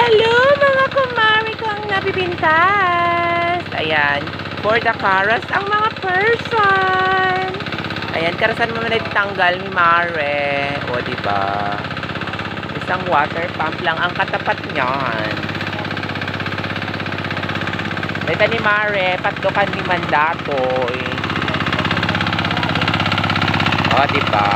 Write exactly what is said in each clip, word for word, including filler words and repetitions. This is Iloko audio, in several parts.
Hello, mga kumare kong napipintas! Ayan, for the karas ang mga person. Ayan, karasan mo man ay tanggal ni Mare. O, di ba? Isang water pump lang ang katapat niyan. Dayta ni Mare, patlokan ni Mandatoy. O, di ba?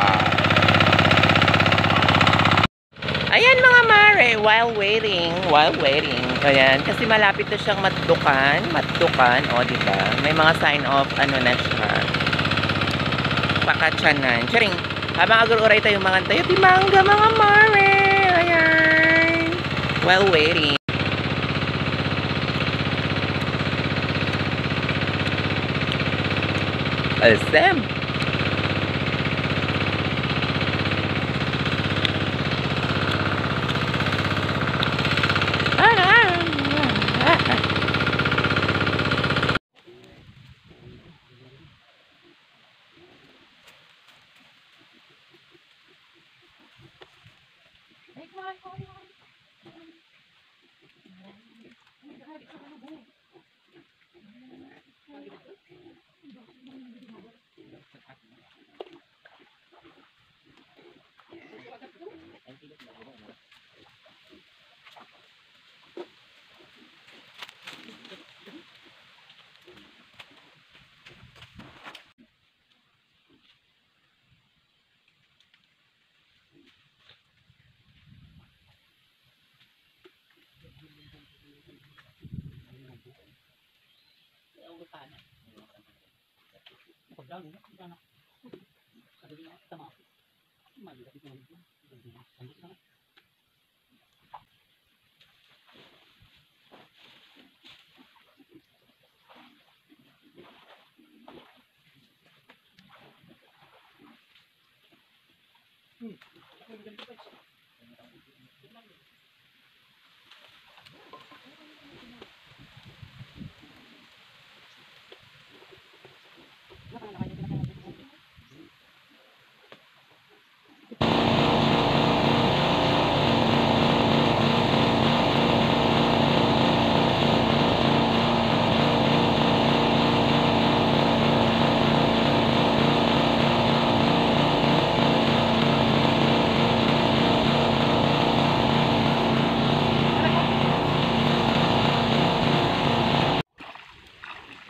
Ayan, mga mare, while waiting, while waiting. Ayan, kasi malapit na siyang matdukan, matdukan, o, di ba? May mga sign of, ano na siya, pakatsanan. Charing, habang agur-uray tayo, mangan tayo, timangga, mga mare. Ayan, while waiting. Alsem.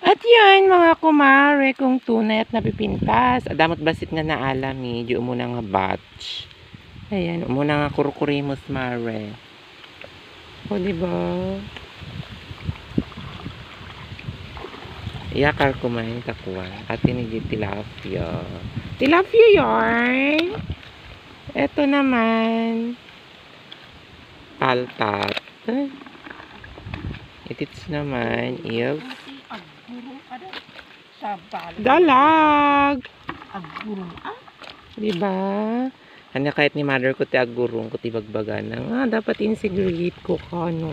At yan, mga kumare, kung tunay at napipintas. Adamot basit nga naalami, di umuna nga batch. Ayan, umuna nga kurkurimos, mare. O, di ba? Iyakar ko man, takwa. Ati ni di tilapia. Tilapia yarn. Eto naman. Paltat. Itits naman is Agurong ada sa balo. Dalag. Agurong, ah. Di ba? Ania kayat ni mother ko ti agurong ko ti bagbagana nga dapat insegregate ko kano.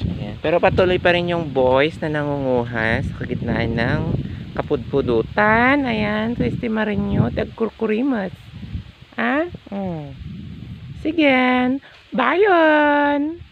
Ayan. Pero patuloy pa rin yung boys na nangunguha sa kagitnaan ng kapudpudutan. Ayan. So, estimarin nyo, ti agkurkurimas. Ha? Mm. Sige. Bayon!